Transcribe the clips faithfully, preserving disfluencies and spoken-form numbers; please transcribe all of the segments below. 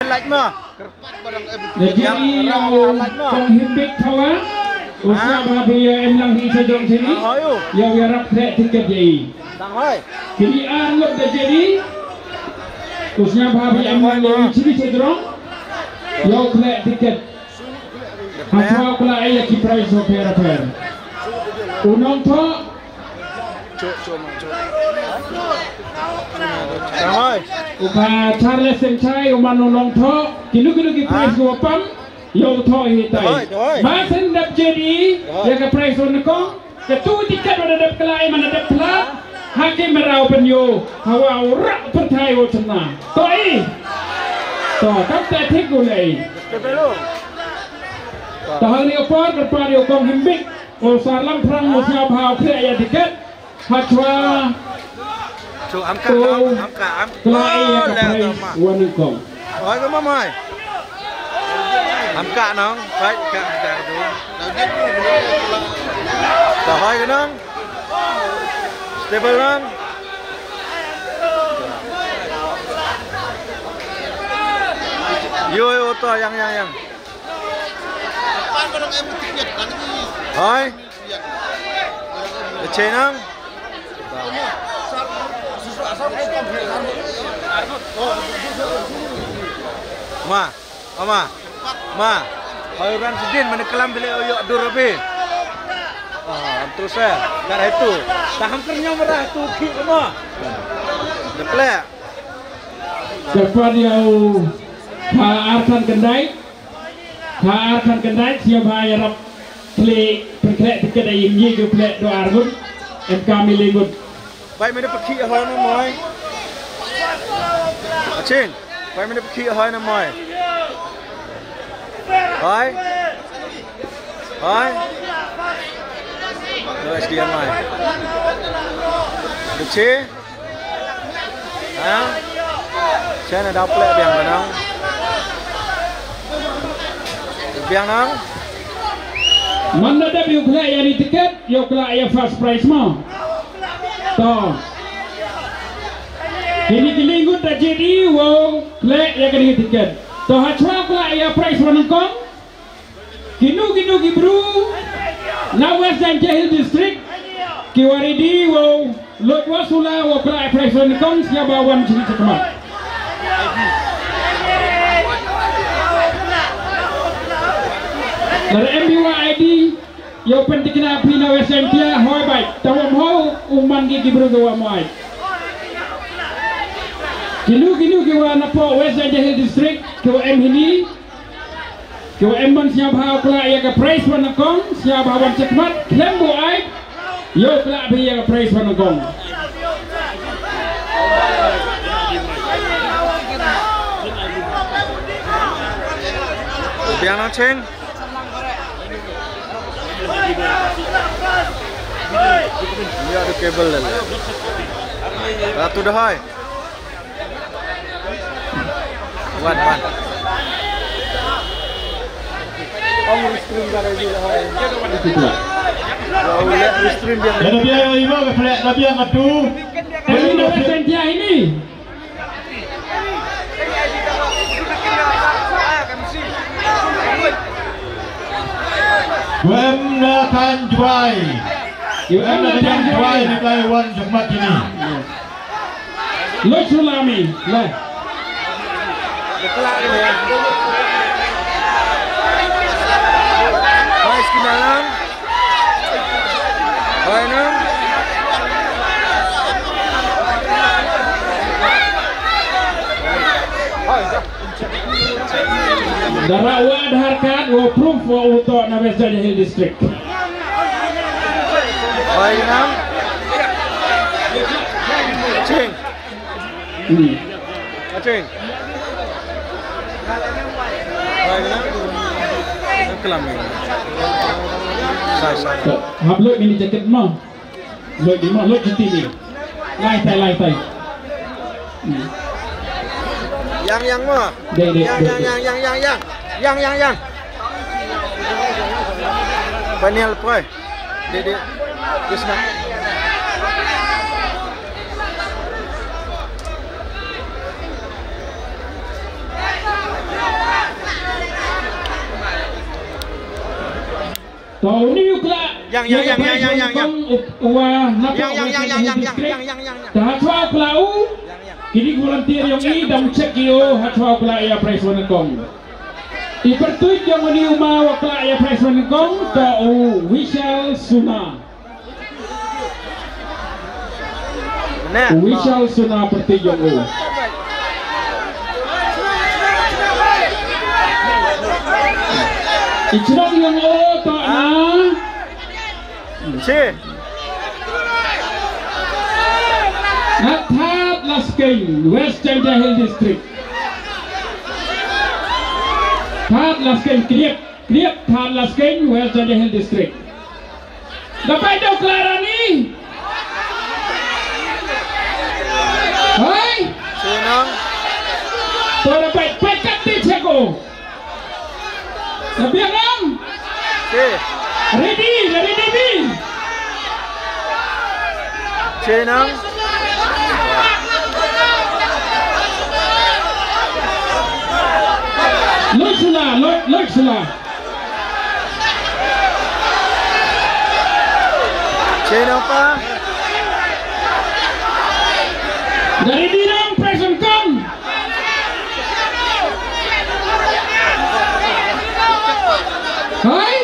Lait ma. Ka jingïaid ïa u kong Himbit Thawa. U sngewbha ba ïa em lang hi sha jong sini. Ïa u ïarap khreh tiket ïa i. Kini ar ngut da jingïaid. U sngewbha ba ïa em lang hi sini sha jrong. Ïa u khreh tiket. Hangta u khlaiñ ïa ki prize bapher bapher. U nongthoh. U Kha Charles Sengchai u man u nongthoh. Kino kino ki prize kiwa pang. Ïa u thoh hi tai. Ba shen dep jedi ïa ka prize wa nyngkong. Katu tiket wa da dep khlaiñ man da dep khlaiñ. Ha ki mraw pynïoh hawa u rak pyrthai u chynna. To i. To kam te thik u lei. To hangne u por kyrpad ïa u kong Himbit. U Sarlam Phrang u sngewbha u khreh ïa tiket. Hachwa. Chu am ka am ka am. Khlaiñ ïa ka prize wa nyngkong. Hoi ka ma mai. Am ka nong, hoi ka am ka tu. Ka hoi ka nong. Stable nong. Yo yo to yang yang yang. Hoi. Chenang. Ma, ama, ma. Hoi ran sidin mana kelam bile oyo dur abi. Ah, terus eh, kat itu. Taham kernya merah tu ki ma. Deplek. Dapat yau ha arkan kendai. Ha arkan kendai siapa yarap klik perklik tiket ai imji ke plek dua argun. M K milingun. Bai mene pekhi hoi na moi. Achin. Bai mene pekhi hoi na moi. Hoi. Hoi. Dua S D M I. Beche. Ha? Shen ada plek biang ka nang. Biang nang. Man da dep ïa u khlek ïa ni tiket, ïa u khlek ïa first prize mo. To. Kini ki lingut da jedi wow khlek ïa kini tiket. To ha chwa khlek ïa prize wa nyngkong. Kinu kinu ki bru na West Jaintia Hills District ki wa ready wow lut wa sula wow khlek prize wa nyngkong sia ba wan chini chakma. Dar M B Y I D yow pen tikna phi na West Jaintia hoi bai tawam ho u man ki ki bru wa mai. Kinu kinu ki wa na po West Jaintia Hills District ki wa em hini. Ki wa em ban sñiawbha u klah ïa ka prize wa nyngkong, sñiawbha wan chekhmat, khlem buaid, ïa u klah bha ïa ka prize wa nyngkong. Biang nang cheng. Ïa, tu cable le. Ratu dahai. Wan, wan. Ong restream ka ready lah, hai. Wan, let restream dia. Dah biar ibu ke flat, dah biar ngatu. Ini dah West Jaintia ini. Wem na kan juai. Wem na kan juai ni kai wan jemmat ini. Lut sulami, lah. Hai, sekinalan. Hai, nang. Hai, dah. Dara wa Aadhaar card wa proof wa u toh na West Jaintia Hills District. Oi, nang. Ching. Hmm. Aching. Oi, nang. Kelam ni. Sai, sai. Hap lut mini jacket mo. Lut di mo, lut di tini. Lai tai, lai tai. Hmm. Yang, yang mo. Dek, dek, yang, dek, yang, dek. Yang, yang, yang, yang. Yang, yang, yang. Panial poi. Dek, dek. Yes, nak. To uni u klah. Yang, yang, yang, yang, yang, yang, yang. Uwa na yang, yang, yang, yang, yang, yang, yang, yang, yang. Te ha chwa u klah u. Yang, yang. Kini ki volunteer yong i dang check ki o ha chwa u klah ïa prize wa nyngkong. I pyrtuid yong uni u ma wa klah ïa prize wa nyngkong to u Vishal Suna. Vishal Suna pyrtuid yong u. I chnong yong u to na. Chi. Na Thadlaskein, West Jaintia Hills District. Thadlaskein, Kriep, Kriep, Thadlaskein, West Jaintia Hills District. Da peit u klah rani. Hai. Chenang. To da peit, peit kat ti cheko. Da biang am. Che. Ready, ready bi. Chenang. Loik sula, loik, loik sula. Chenong pa. Dari dinam present kong. Hai.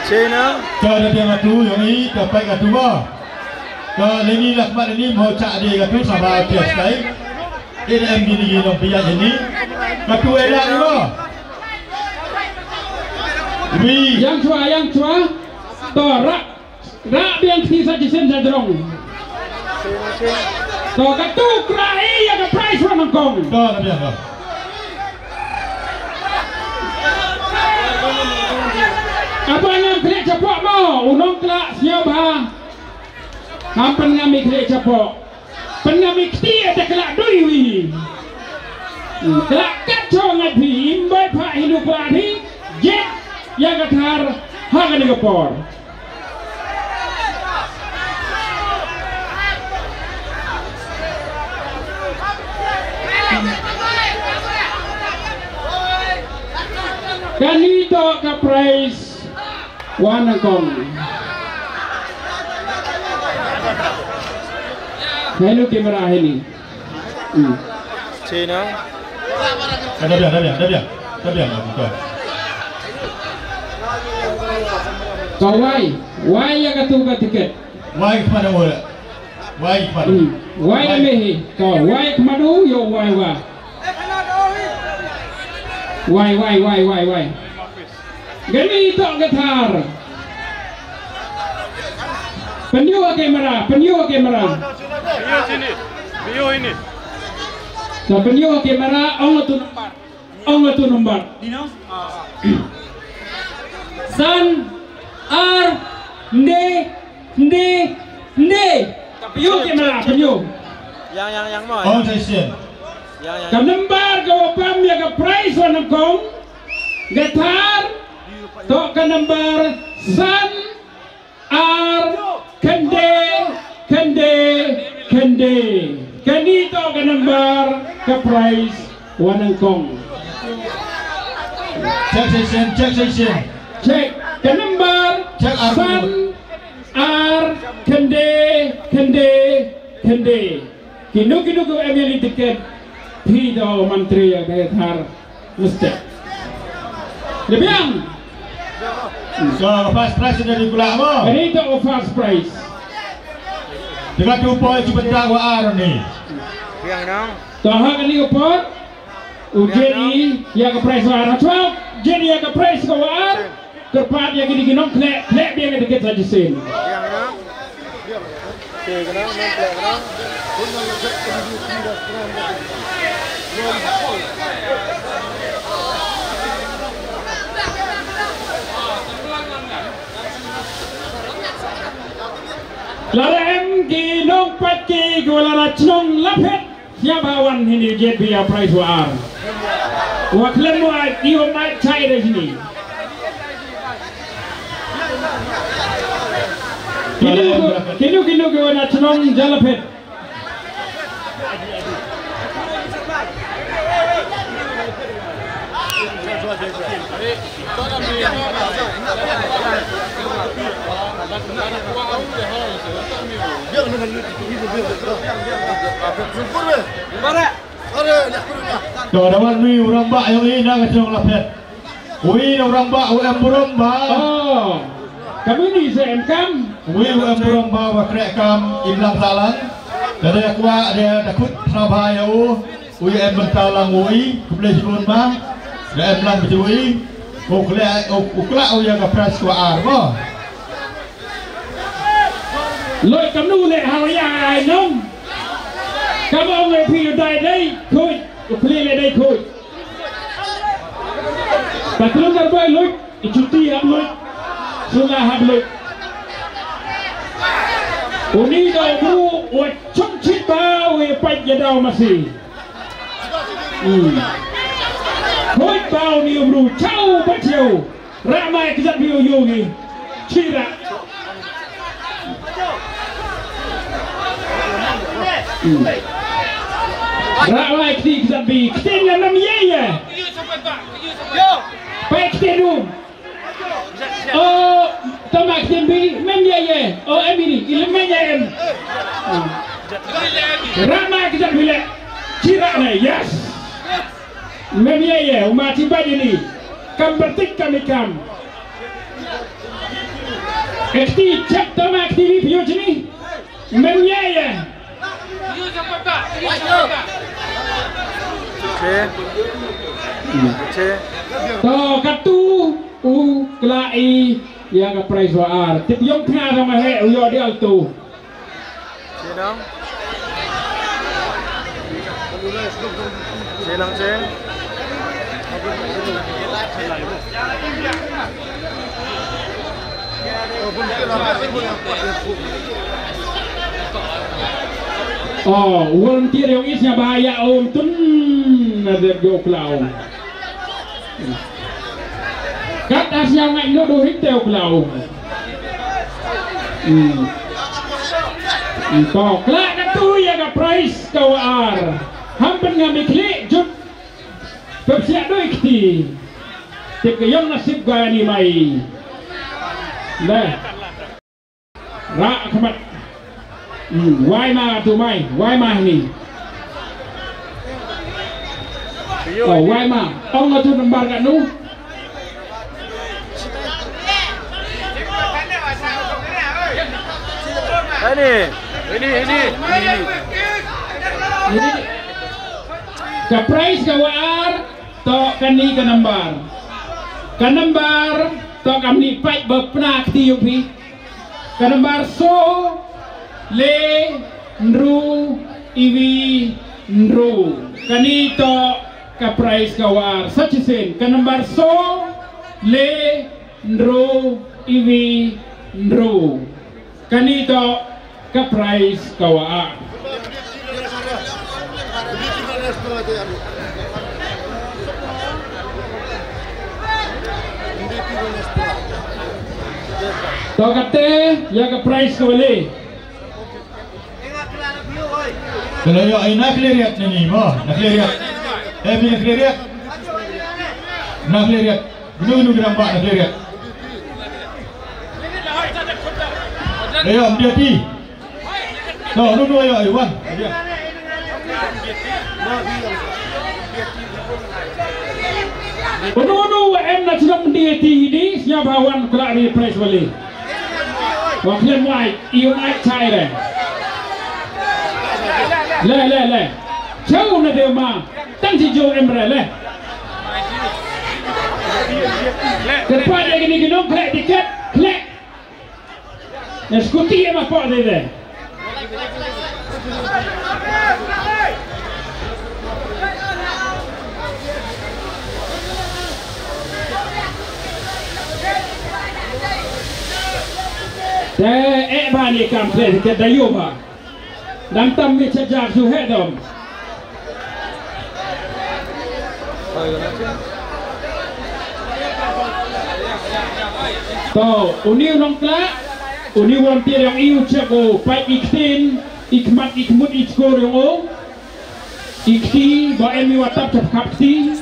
Chenong. Ka da dia ngatu yang ni dapat ngatu ba. Ka leni lakmat ni mau cak dia ngatu sama dia sekali. Ira em bini gi nong pia ini. Katu ira ni mo. Bi. Yang chwa, yang chwa. To rak, rak biang kti sa jisim sa jrong. To katu krai ya ka prize wa nangkong. To na biang ka. Apa ngam klik chapok mo, unong klik siap ha. Ngam pen ngam klik chapok. Pynngam i kti ïa te khlak dui wi. Khlak kat chong ngat phi im bai pha hi nu khlak hi. Je ïa ka thar ha kane ka por. Kane to ka prize. Wan kong. Hello camera hini. Hmm. China. Ada dia, ada dia, ada dia. Ada dia, ada dia. Kawai, wai ya katu ka tiket. Wai kepada orang. Wai kepada. Hmm. Wai mehi. Kawai kemadu yo wai wa. Wai, wai, wai, wai, wai. Kane ito ka thar. Pynïoh ha kamera, pynïoh ha kamera. Pynïoh sini. Pynïoh ini. Sa pynïoh ha kamera, ong atu nombar. Ong atu nombar. San, ar, nde, nde, nde. Pynïoh ha kamera, pynïoh. Yang, yang, yang mo. Ong session. Yang, yang. Ka nombar ka wa pam ïa ka prize wa nyngkong. Ka thar, to ka nombar san, ar, khyndai, khyndai, khyndai. Kane to ka nombar ka prize wa nyngkong. Check session, check session. Check ka nombar. Check ar. San, ar, khyndai, khyndai, khyndai. Kino kino ko M L A ticket phi da mantri ya ka thar mesti. Lebiang. So first prize dari pula mo. Ini to first prize. Dengan tu poi cuba tak wa ar ni. Yang nang. Tahan ini ko por. Ujian ni ya ka prize wa ar. Chwa ujian ya ka prize ko wa ar. Kyrpad ïa kine ki nongkhleh, khleh biang ïa ki tiket sa shisien. Lada em ki nongpait ki, ki wa lada chnong laphet. Ïa ba wan hini jet bi ïa prize wa ar. Wa khlem wa i wa mai chai re hini. Kinu, kinu, kinu ki wa na chnong jala phet. To, da wan uwei u rangbah ïong i na ka shnong Laphet. Uwei u rangbah u em burom ba. Oh. Ka mini se em kam. Uwei u em burom ba, ba khreh kam im lang sah lang. Da da kwah da da kut sngewbha ïa u. U ïa em bynta lang uwei, khublei shibun ba. Da em lang bad uwei. U khleh u, u khleh u ïa ka prize kaba ar ba. Loi kam nu leh ha ïa ai nong. Kam ong e phi u dai dai khuid, u pli le dai khuid. Patlun dar bai luid, i chuti hap luid, sula hap luid. Uni da u bru u chum chit ba u e pait ya dau masi. Hmm. Khuid ba uni u bru chau ba chau. Rah mai kjat bi u yogi. Chira. Hmm. Rah mai kti kjat bi. Kti na nam ye ye. Pai kti dum. Oh, tama kti bi. Mem ye ye. Oh, em ini. Ilem ye em. Hmm. Rah mai kjat bi le. Chira ne. Yes. Mem ye ye, u ma ti ba dini. Kam bertik kami kam. Ekti cek tama ekti ni piyo jini. Mem ye ye. Che. Che. To katu u klai ya ka prize wa ar. Tip yong tnga sama he u yo di altu. Che nang. Che nang che. Oh, volunteer yong is nya ba ya om tun na de go klau. Kat as nya ngai no do hik teo klau. Hmm. To kla ka tu ya ka prize ka wa ar. Ham pen ngam ikli jut. Pepsiak doi kti. Tip ka yong nasib ga ni mai. Dah. Rak khmat. Hmm, wai ma tu mai, wai ma ni. Oh, wai ma. Ong ma tu nambar kat nu. Ini, ini, ini. Ini. Ka prize ka wa ar. To kani ka nambar. Ka nambar to kamni pait ba pna kti yu phi. Ka nambar so le nru iwi nru. Kani to ka prize ka war. Sa chisien ka nambar so le nru iwi nru. Kani to ka prize ka wa a. To kate ya ka prize ka wa le. Kala yo ai na kle riat ni mo, na kle riat. Eh, bi na kle riat. Na kle riat. Gnu gnu gram ba na kle riat. Ayo, amdia ti. No, no, no, ayo, ayo, wan. Amdia. Uno uno wa em na chnong D A T hi di, sñiaw bha wan kla ri prize wa le. Wa khlem wai, i un ai chai re. Le, le, le. Chau na de ma, tang chi jo em re le. Kyrpad ïa kine ki nongkhleh tiket, khleh. Ïa skuti ïa ma pok dei dei. Te eh ba ni kam te te da yo ba. Dang tam mi cha jak ju he dom. To, uni u nongkla, uni u volunteer yong i u chek u, pait i ktien, i khmat, i khmut, i chkor yong u. I kti, ba em i wa tap chap khap kti.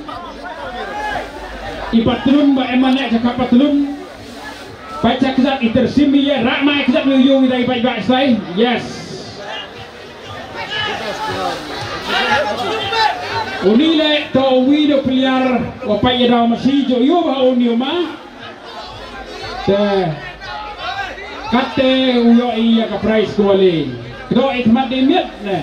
I patlun ba em mane ka patlun. Pait sha kjat i tyrsim ïa, rah mai kjat ïa u ïa u ïa i pait ba sai. Yes. Uni le to uwi da player wa pait ïa daw masi jo ïa ba uni ma. Te kate u ïoh ïa ka prize ko wale. Kdo i khmat di miet ne.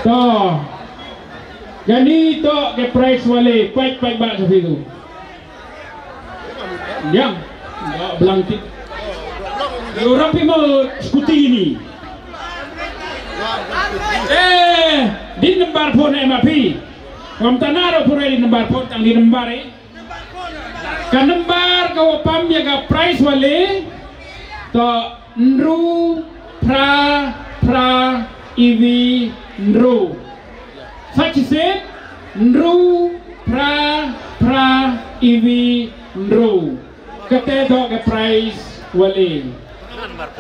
To. Kani to ka prize wale, pait pait ba sa phi tu. Yang. Blang ti. Yo rapi mo scooty ni. Eh, din number phone em api. Kam tanah ro pura din number phone tang din number eh. Ka number ka wa pam ïa ka prize wale to ynru phra phra iwi ynru. Sa shisien ynru phra phra iwi ynru. Kate to ka prize wale.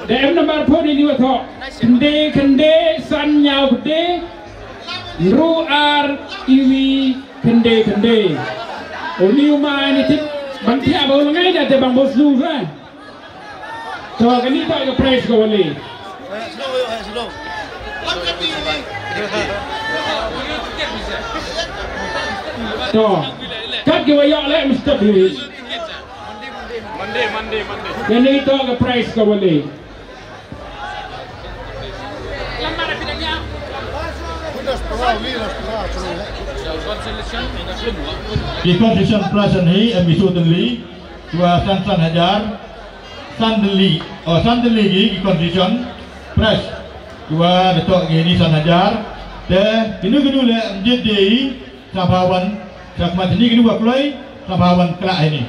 Da em number phone ini wa to. Khynde khynde san ñiaw khynde. Ynru ar iwi khynde khynde. Uni u ma ini tip bang tiap ba u lngai da te bang bos lu sa. To kani to ka prize ko wale. To kat ki wa ïoh le mesti bi. Monday, Monday, Monday. Kani to ka prize ko wale. Ki consolation prize hi em isu tylli, dua san san hajar, san tylli, oh san tylli ki, ki consolation prize, dua dato ki ni san hajar, te kinu kinu le em jit di, Sa pha wan, sa khmat ini kinu ba kloi, sa pha wan khlak ini.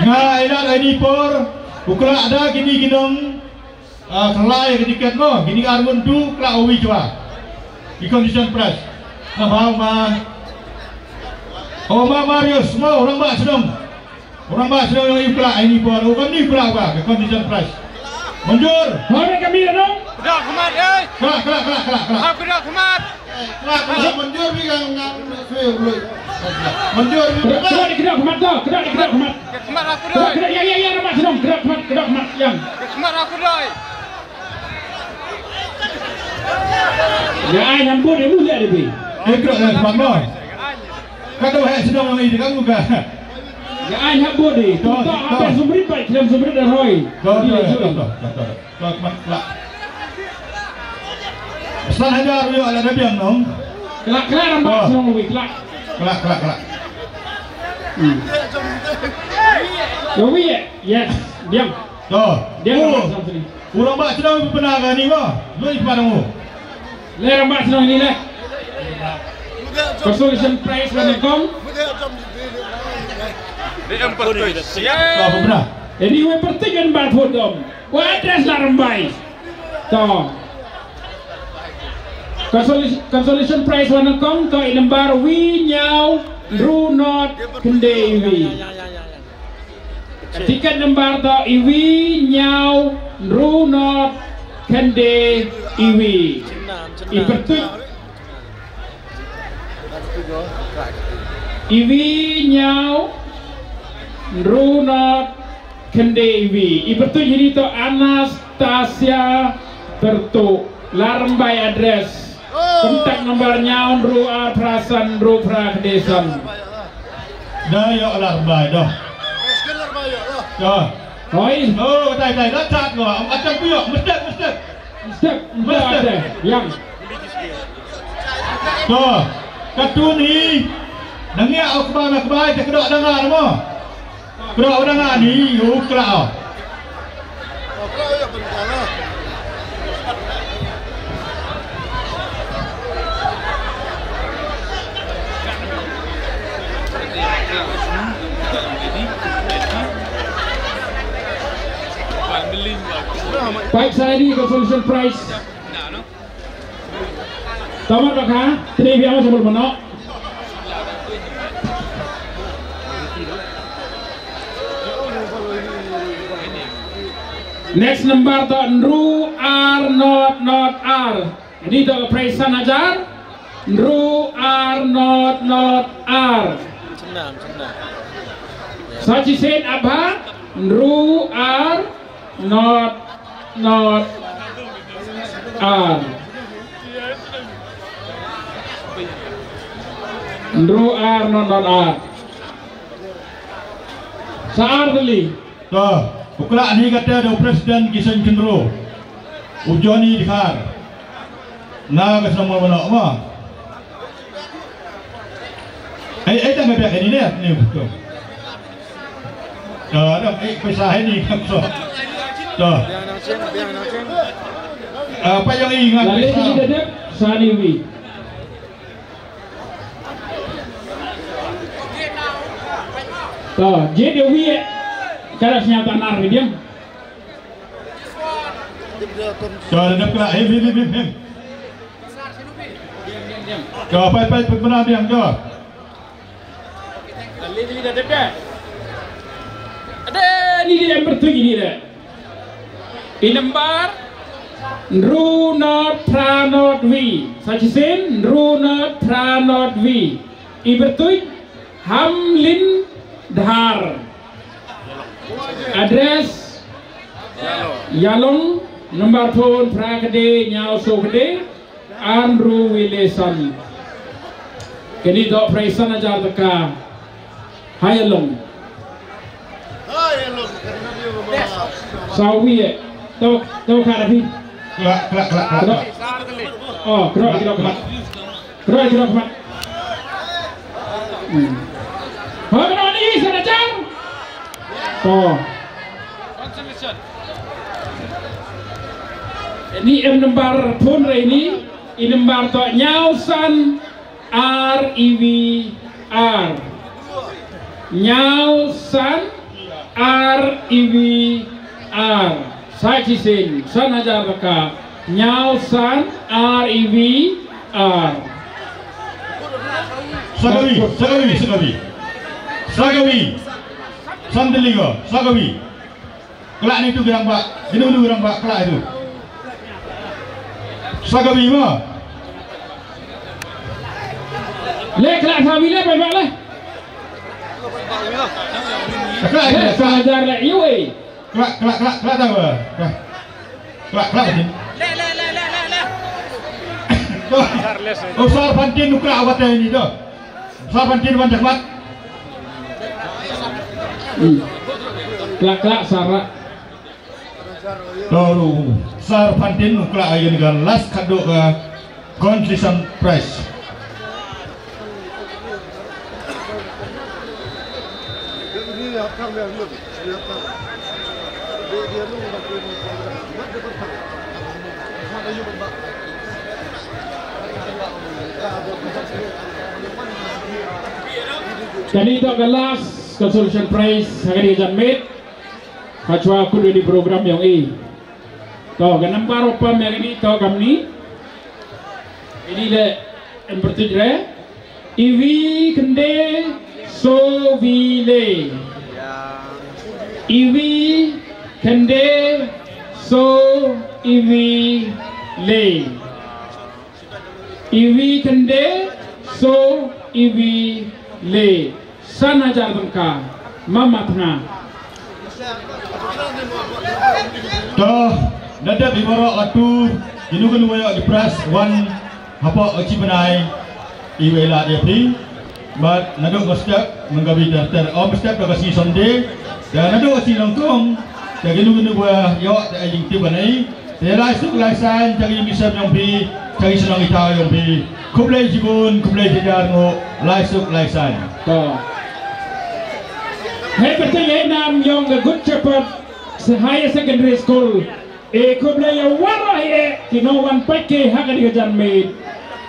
Nga ïa la ini por, u khlak da kini ki nong, ah, khlai ka tiket mo, kini ka arngun tu, khlak uwi chwa. Ki consolation prize. Sa pha ma, o ma Marius mo, orang ba shnong. Orang ba shnong ïa u khlak ini por, u kam ni khlak ba, ka consolation prize. Manjur. Hoi kami dong. Khlak khmat, eh. Khlak, khlak, khlak, khlak, khlak. Khlak khmat. Khlak khmat, manjur bi kang, kang, sui, sui. Manjur bi. Khlak, khlak, khlak khmat, khlak, khlak, khlak khmat. Khmat aku doi. Khlak, khlak, ya, ya, ya, orang ba shnong, khlak khmat, khlak khmat, yang. Khmat aku doi. Ya, ai, nyambut, ya, mulia, dia bi. Eh, khlak, khlak khmat, no. Kata wahai shnong ngi di kamu ka. Ya ai hap bodi. To, to, to. Apa sumrit bai, kilam sumrit dah roi. To, to, to, to, to, to. To, khmat khlak. San hajar ïoh la da biang nong. Khlak, khlak, nampak shnong wi khlak. Khlak, khlak, khlak. Hmm. Wi, yes, biang. To. Biang, oh. Nampak shnong sini. Orang ba shnong pernah ka ni ba. Lu ikhmat mu. Le rangbah shnong ini le. Consolation prize ba nyngkong. Dei em pyrtuid. Ka bra. Ini wei pyrtuid kan ba thud dom. Wa address la rymbai. To. Consolation, consolation prize ba nyngkong to i number wi ñiaw ru not khynde wi. Tiket number to iwi ñiaw ru not khynde iwi. I pyrtuid. Iwi ñiaw ru not khynde iwi. I pyrtuid ini to Anastasia Pyrtuh. La rymbai address. Contact number ñiaw ru ar phra san ru phra khynde san. Da ïoh la rymbai doh. Dah. Hoi. Oh, tai tai dah chat ko. Am akan puyok mestet mestet. Mestet mestet. Yang. To. Katun hi. Nang ïa ok ba nak bai te kedok dengar mo. Khlak u dang ani u khlak. Pait sa ïa ini consolation prize. Tama ka ha, tri biang sa bul mano. Next number to Nru R not not R. Ini to prize san hajar. Nru R not not R. Sa shisien abha Nru R not not R. Nru R not not R. Sa ar tylli. To, u khlak ni kata da u president ki seng kynro. U Johnny Dkhar. Na ka seng mo mano ma. Ai ai tang ka biak ni ne ni to. To, da ai pisa hai ni ka to. To. Apa yang ingat? Lali pisa? Ni da dep sani wi. To, je de wi. Kada snya tanar medium. Cho, dep khlak, him, him, him, him, him. Cho, pai, pai, pai, pai, pai, cho. Ada ni dia yang bertuju ni dia. I number Nru not pra not wi. Sa shisien Nru not pra not wi. I bertuju Hamlin Dhar. Address Yalong, number phone phra khyndai hynñiew saw khyndai, Andrew Wilson. Kini dok prize san hajar taka. Hai Yalong. Sawi eh. Tok tok hadapi. Khlak khlak khlak khlak. Oh, khlak khlak khlak. Khroi khroi khmat. Hmm. Hoi khroi ni sa da chang. To. Ini em number phone re ini. I number to hynñiew san ar ïwi ar. Hynñiew san ar ïwi ar. Sa shisien san hajar taka. Hynñiew san ar ïwi ar. Sagawi, sagawi, sagawi. Sagawi. San tylli ko, sagawi. Khlak ni tu ki rangbah, kino kino ki rangbah khlak itu. Sagawi mo. Le khlak sagawi le, bai bai le. Khlak itu, le khlak. San hajar le, iwei. Khlak, khlak, khlak, khlak tang ba. Khlak, khlak, khlak, Fantin. Le, le, le, le, le, le. Oh, Sar Fantin u khlak wat ini tu. Sar Fantin wan jakhmat. Hmm. Khlak, khlak, Sar. Tu, Sar Fantin u khlak ayen ka last khadduh ka consolation prize. Kane ka dei ka last consolation prize ha kane ka janmiet. Hashwa kut ïa kane ka program ïong i. To, ka number u pam ïa kane, to, kam ni. Ini dei em pyrtuit re. Iwi khyndai saw wi le. Iwi khyndai saw iwi le. Iwi khyndai saw iwi le. San hajar tyngka. Mama tnga. To, nadep i baroh atu, kino kino wa ïoh ki prize wan hapoh ka chi bnai, iwei lad ïa phi. Bad naduh ka step, mynta ka bi ter ter, ym step da ka sngi Sunday. Da naduh ka sngi nyngkong, da kino kino wa ïoh, da ai jingtip ban ai. Te lai suk lai saiñ, jong ki sem jong phi, jong ki shnong ki thaw jong phi. Khublei shibun, khublei shihajar nguh, lai suk lai saiñ. To. Hei pyrthei hei nam jong ka Good Shepherd Higher Secondary School. E khublei ïa waroh hi e, ki nongwan peit ki ha kane ka janmiet.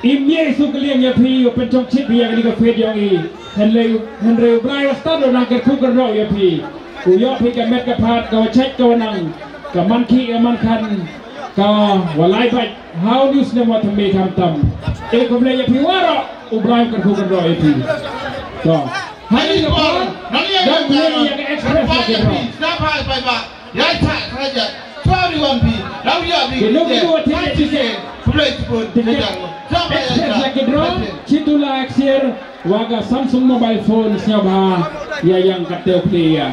Im ïa i suk liang ïa phi, u pynchong chit phi ïa kane ka field jong i. Hynrei, hynrei u Blai u stad u nang kyrkhu kyrdoh ïa phi. U ïoh phi ka met ka phad, ka wa chait ka wa nang. Ka man khih ka man khan ka wa lai bad ha u snem wa thymmai khamtam. E khublei ïa phi waroh, U Blai un kyrkhu kyrdoh ïa phi. To. Hangne ka por, nang ïa ka express lucky draw. Ki nongkyndit wa thied ïa ticket express lucky draw, shi tulak sir wa ka Samsung mobile phone, sngewbha ïa ïeng katto katne ïa.